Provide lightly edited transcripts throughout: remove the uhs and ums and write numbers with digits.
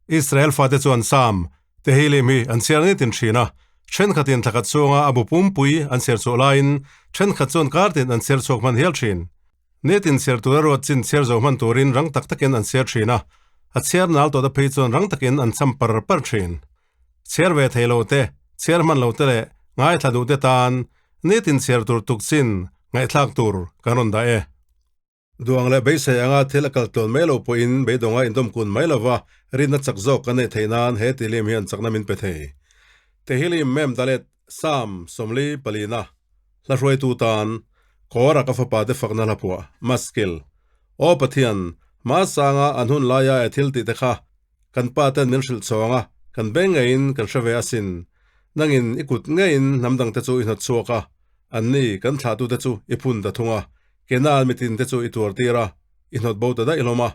Israel fate chuan Sam, Tehillim hi an chhiar nitin thin a, thenkhatin thlakhat chhunga a bu pumpui an chhiar chhuah laiin thenkhat chuan kartin an chhiar chhuak hman hial thin. Nitin chhiar tura ruat chin chhiar zo hman turin rang tak takin an chhiar thin a, a chhiar nal tawhte phei chuan rang takin an cham par par thin. Chhiar ve thei lo te, chhiar hman lo te leh ngaithla duh te tan nitin chhiar tur tuk chin ngaihthlak tur kan rawn dah e. Duang leh beisei anga thil a kal tlawn mai lo pawhin beidawnga indawmkun mai lova rinna chak zawk kan neih theih nan he tilim hian chakna min pe thei. Tehillim Mem Dalet Sam 44 Hla hruaitu tan Kawra ka fapa te fakna hla phuah Maskil Aw Pathian, hma sanga an hun laia e thil tih te kha Kan pa ten min hrilh chhawng a, kan beng ngeiin kan hre ve asin. Nangin i kut ngeiin hnam dangte chu i hnawt chhuak a, anni kan thlahtute chu i phun ta thung a, Kenan mitin te chu i tuar tir a, i hnawt bo ta daih hlawm a.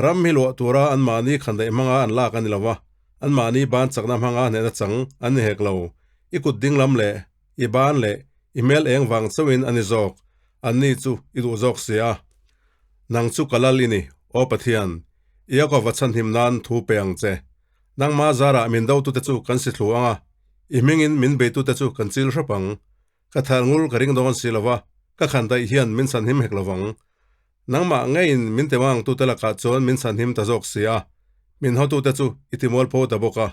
Ram hi luah tura anmahni khandaih hmanga an lak a ni lo va, anmahni ban chakna hmanga hnehna chang an ni hek lo. I kut dinglam leh i ban leh i hmel eng vang chauhin a ni zawk, anni chu i duh zawk si a. Nang chu ka lal i ni, Aw Pathian, Iakova chhanhim nan thu pe ang che. Nangma zarah min dotute chu kan si thlu ang a, i hmingin min beitute chu kan chil hrep ang. Ka thar ngur ka ring dawn si lo va, ka khan daih hian min chhanhim hek lo vang. Nangmah ngeiin min temangtute lakah chuan min chhanhim ta zawk si a, min hawtute chu i timualpho ta bawk a.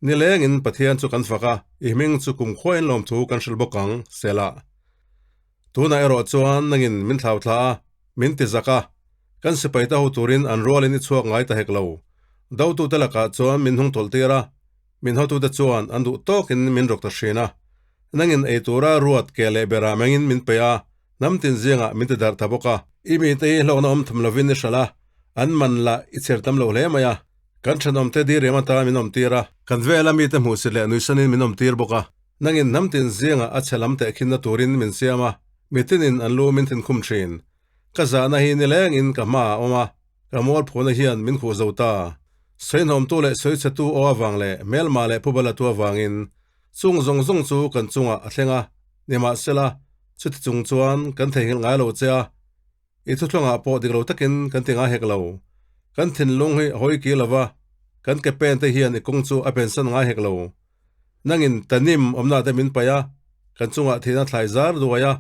Nilengin Pathian chu kan fak a, i hming chu kumkhuain lawmthu kan hrilh bawk ang, Selah. Tunah erawh chuan nangin min thlau thla a, min ti zak a, kan sipai ta ho turin an rualin i chhuak ngai ta hek lo. Dotute lakah chuan min hnung tawlh tir a, min hotute chuan an duh tawkin min rawk ta hrin a. Nangin ei tura ruat ke leh berah mengin min pe a, hnam tin zingah min ti darh ta bawk a. I mite hi hlawkna awm tham lovin i hralh a, an man lah i chher tam lo hle mai a. Kan thenawmte diriam atan min awm tir a. Kan vela mite hmuhsit leh nuihsanin min awm tir bawk a. Nangin hnam tin zingah a chhe lam tehkhinna turin min siam a, mitinin an lu min thinkhum thin. Ka zahna hi nilengin ka hmaah a awm a, ka mualphuna hian min khuh zo ta. Sawihnawmtu leh sawichhetu aw avang leh hmelma leh phubalatu avangin chung zawng zawng chu kan chungah a thleng a, nimahsela, chuti chung chuan kan theihnghilh ngai lo che a, I thuthlawngah pawh dik lo takin kan ti ngai hek lo. Kan thinlung hi a hawi kir lo va, kan ke pen te hian i kawng chu a pensan ngai hek lo. Nangin tanim awmna te min paih a, kan chungah thihna thlai zar duai a.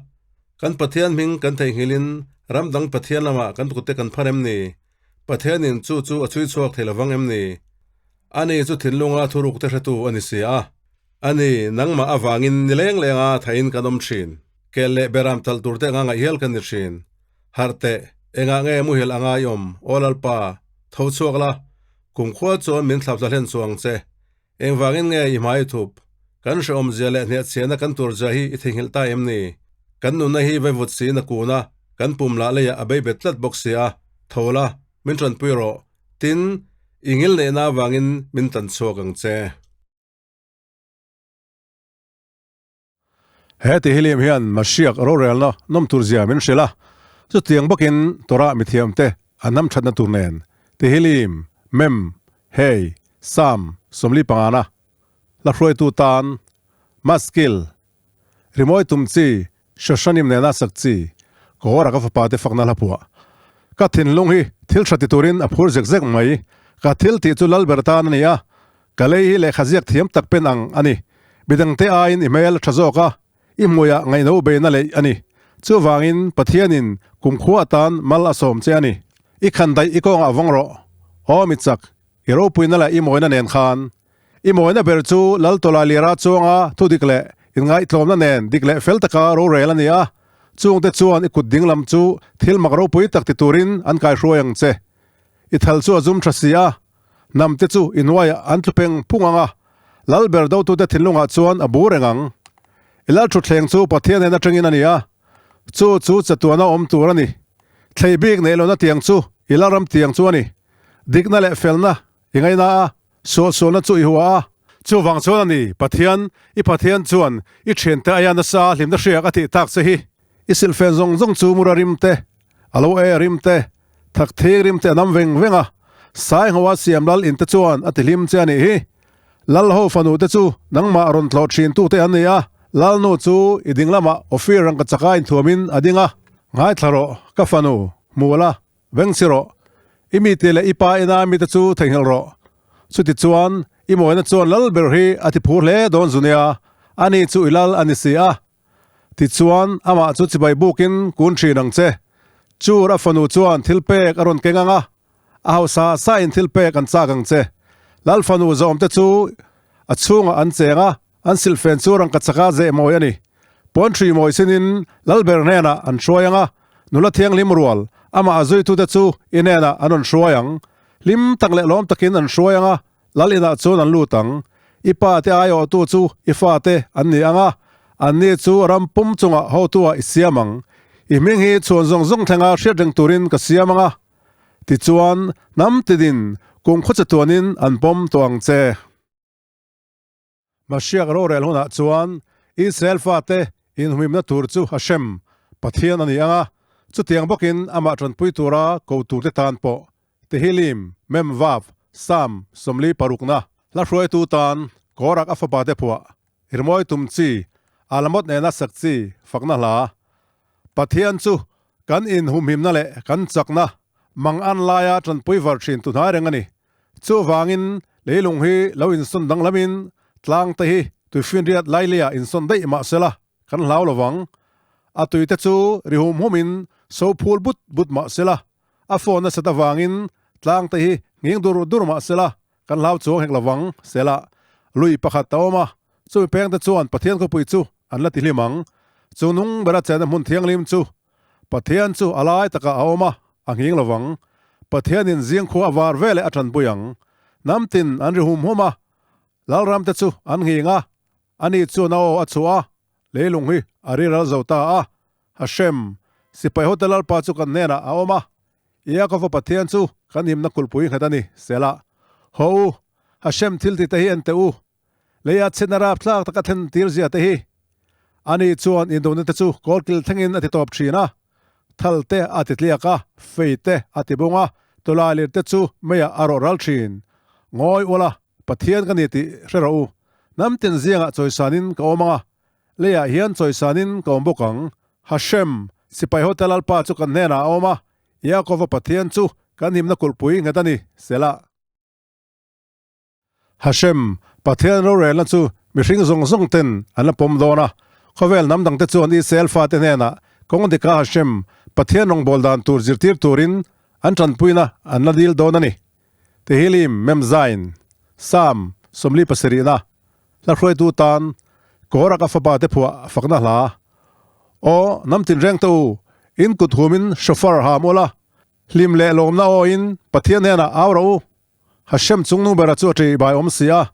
Kan Pathian hming kan theihnghilhin ram dang Pathian lamah kan kut te kan phar em ni? Pathianin chu chu a chhui chhuak thei lovang em ni? Ani chu thinlunga thuruk te hretu a ni si a. Ani, nangmah avangin ni leng lenga thaiin kan awm thin. Kel leh beram talh tur te anga ngaih hial kan ni thin. Harh teh, engah nge muhil anga i awm, Aw Lalpa, tho chhuak la, kumkhua chuan min thlauhthla hlen chu ang che. Engvangin nge i hmai thup? Kan hrehawmzia leh hnehchhiahna kan turzia hi i theihnghilh ta em ni? Kan nunna hi vaivut siin a kun a, kan pum lah leiah a beibet tlat bawk si a, tho la, min tanpui rawh, tin, i ngilneihna avangin min tan chhuak ang che. He tihliam hian Mashiach rorelna nawm turzia min hrilh a, chutiang bawkin Torah mithiamte an hnam thatna tur nen tihliam, mem, hei, Sam, 45na, hla hruaitu tan, Maskil, rimawi tum chi, Shoshanim nena sak chi, Kawra ka fapa te fakna hla phuah. Ka thinlung hi thil tha ti turin a phur zek zek mai, ka thil tih chu Lalber tan a ni a, Ka lei hi lehkha ziak thiam tak pen ang a ni. Midangte aiin i hmel a tha zawk a, i hmuiah ngaihno beina leih a ni. Chuvangin Pathianin kumkhua atan mal a sawm che a ni. I khan daih i kawngah vawng rawh. Aw mi chak, i ropuina leh i mawina nen khan. I mawina ber chu Lal Tawlai Lira chuanga thu dik leh inngaihtlawmna nen dik leh fel taka rorel a ni a. Chungte chuan i kut dinglam chu thil mak ropui tak ti turin an kaihruai ang che. I thal chu a zum tha si a, Hnam te chu i hnuaiah an tlu peng phung ang a, lal ber dotute thinlungah chuan a bu reng ang. I lal thutthleng chu Pathian en atangin a ni a, chu chu chatuana awm tur a ni. Thlei bik neih lohna tiang chu i lalram tiang chu a ni. Dikna leh felna i ngaina a, suahsualna chu i hua a. Chuvang chuan a ni, Pathian, i Pathian chuan i thiante aia nasa hlimna hriak a tih tak che hi. I silhfen zawng zawng chu mura rim te, alo e rim te, thak thing rim te a nam veng veng a, Sainghoa siam lal in te chuan a ti hlim che a nih hi. Lal ho fanu te chu nangmah rawn tlawh thin tu te an ni a, Lalnu chu i ding lamah Ophir rangka chaka inthuamin a ding a, Ngaithla rawh, ka fanu, hmu la, veng si rawh. I mite leh i pa ina mite chu theihnghilh rawh. Chutichuan, i mawina chuan lal ber hi a ti phur hle dawn zu nia, ani chu i lal a ni si a. Tichuan, amah chu chibai bukin kun thin ang che. Chur a fanu chuan thil pek a rawn keng ang a, a hausa sain thil pek an chak ang che. Lal fanu zawmte chu a chhungah an cheng a, An silhfen chu rangkachaka zeh mawi a ni. Pawnṭhi mawi sinin Lalber hnenah an hruai ang a, nula thianghlim rual, amah a zuitute chu i hnenah an rawn hruai ang. Hlim tak leh lawm takin an hruai ang a, Lal inah chuan an lut ang. I pa te aiawhtu chu i fate an ni ang a, anni chu ram pum chungah hotuah i siam ang. I hming hi chhuan zawng zawng thlenga hriat reng turin ka siam ang a. Tichuan, hnam tinin kum khawcha tuanin an pawm tawh ang che. Mashiach rorel hunah chuan Israel fate inhumhimna tur chu Hashem, Pathian a ni ang a, chutiang bawkin amah tanpui tura ko turte tan pawh Tehillim, Mem Vav, Psalm 46, hla hruaitu tan Korak a fapate phuah, irmawi tum chi, Alamot nena sak chi, fakna hla. Pathian chu kan inhumhimna leh kan chakna mang an laia tanpui var thin tu hnai reng a ni. Chuvangin, leilung hi lo insawn danglamin tlang te hi tuifinriat laileia insawn daih mah sela kan hlau lo vang. A tuite chu ri hum humin so phul but but mah sela, a phone nasat avangin tlang te hi nghing dur dur mah sela kan hlau chuang hek lo vang. Sela lui pakhat a awm a, chumi peng te chuan Pathian khawpui chu an la ti hlim ang. Chu nung bera chenna hmun thianghlim chu Pathian chu a lai takah a awm a, a nghing lo vang. Pathianin zing khua a var veleh a tanpui ang. Hnam tin an ri hum hum a, Lalramte chu an nghing a, ani chuan a aw a chhuah a, leilung hi a riral zo ta a. Hashem, sipai hote Lalpa chu kan hnenah a awm a, Iakova Pathian chu kan himna kulhpui nghet a ni, Selah. Haw u, Hashem thiltite hi en teh u, Leia chhitna rapthlak taka thlen tir zia te hi. Ani chuan indona te chu kawlkil thlengin a ti tawp thin a, thal te a ti tliak a, fei te a ti bung a, tawlailir te chu meiah a rawh ral thin. Ngawi ula, Pathian ka ni tih hre rawh u. Hnam tin ziangah chawisanin ka awm ang a, leiah hian chawisanin ka awm bawk ang. Hashem, sipai hote Lalpa chu kan hnenah a awm a, Yaakova Pathian chu kan himna kulhpui nghet a ni, Selah. Hashem, Pathian rorelna chu mihring zawng zawng ten an la pawm dawn a. Khawvel hnam dangte chuan Israel fate hnenah kawng dika Hashem, Pathian rawngbâwl dan tur zirtir turin an tanpuina an la dil dawn a ni. Tehillim, Mem Zain, Psalm 47, Hla hruaitu tan Korak a fapate phuah fakna hla. Aw, hnam tinreng te u, in kut humin shofar ha mual a, hlim leh lawmna awin Pathian hnenah au rawh u. Hashem chungnung bera chu a ṭih bai awm si a,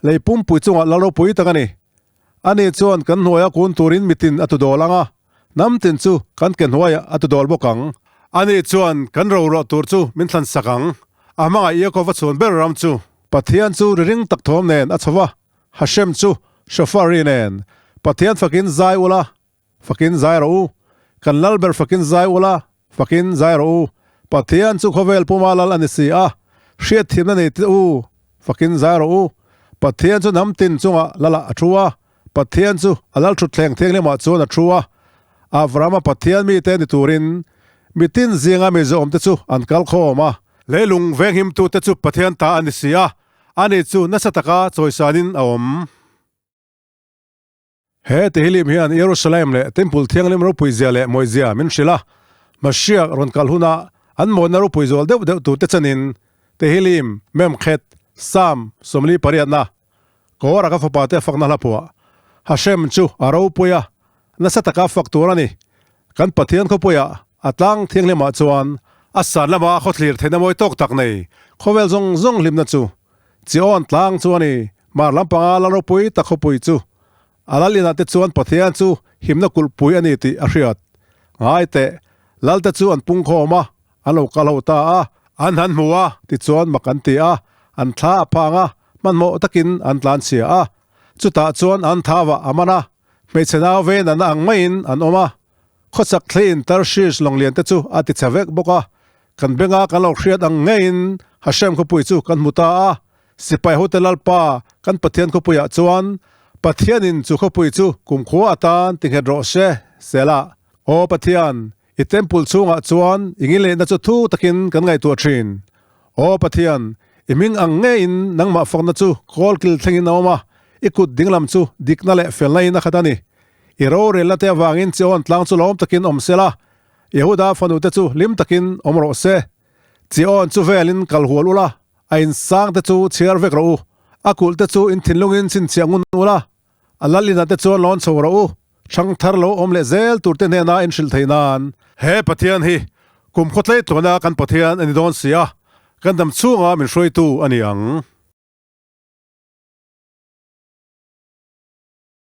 lei pumpui chungah lal ropui tak a ni. Ani chuan kan hnuaia kun turin mitin a tu dawl ang a, hnam tin chu kan ke hnuaiah a tu dawl bawk ang. Ani chuan kan roruah tur chu min thlan sak ang, a hmangaih Yaakova chhuan ber ram chu. Pathian chu ri ring tak thawm nen a chho va, Hashem chu shofar ri nen, Pathian fakin zai ula, Fakin zai rawh u. Kan lal ber fakin zai ula, fakin zai rawh u. Pathian chu khawvel puma lal a ni si a, hriatthiamna nei te u, fakin zai rawh u. Pathian chu hnam tin chungah lalah a thu a, Pathian chu a lal thutthleng thianghlimah chuan a thu a. Avrahama Pathian mite ni turin mitin zinga mi zawmte chu an kal khawm a. Leilung venghimtute chu Pathian ta a ni si a, ani chu nasa taka chawisanin a awm. He Tehillim hian Jerusalem leh Temple Thianghlim ropui zia leh mawi zia min hrilh a, Mashiach rawn kal hunah an mawina ropui zual deuh deuh turte chanin Tehillim, Memkhet, Psalm 48, Korah ka fapate fakna hla phuah, Hashem chu a ropui a, nasa taka fak tur a ni. Kan Pathian khawpuiah a tlang thianghlimah chuan a san lama khawthlir theihna mawi tawk tak nei khawvel zawng zawng hlimna chu Chiawn tlang chu a ni. Mar lampanga lal ropui tak khawpui chu a lal inah te chuan Pathian chu himna kulhpui a ni tih a hriat. Ngai teh, lal te chu an pung khawm a, an lo kal ho ta a, an han hmu a, tichuan mak an ti a, an thla a phang a, hmanhmawh takin an tlan chhia a. Chutah chuan an thau ah a man a, hmeichhe nau ve nana ang maiin an awm a. Khawchak thleiin Tarshish lawnglian te chu a ti chhe vek bawk a, kan benga kan lo hriat ang ngeiin Hashem khawpui chu kan hmu ta a, Sipai hote Lalpa kan Pathian khawpuiah chuan Pathianin chu khawpui chu kumkhua atan ti nghet rawh se, Selah. Aw Pathian, i temple chhungah chuan i ngilneihna chu thu takin kan ngaihtuah thin. Aw Pathian, I hming ang ngeiin nangmah fakna chu kawlkil thlengin a awm a, i kut dinglam chu dikna leh felna in a khat a ni. I rorelna te avangin Chiawn tlang chu lawm takin awm se la, Yehuda fanute chu hlim takin awm rawh se. Chiawn chu velin kal hual ula, a insang te chu chhiar vek rawh u, a kulh te chu in thinlungin chhinchhiah ngun ula, A lalina te chuan lawn chho rawh u, hrang thar lo awm leh zel tur te hnena in hrilh theih nan. He Pathian hi kum khawtlei tluana kan Pathian a ni dawn si a, kan dam chhunga min hruaitu a ni ang.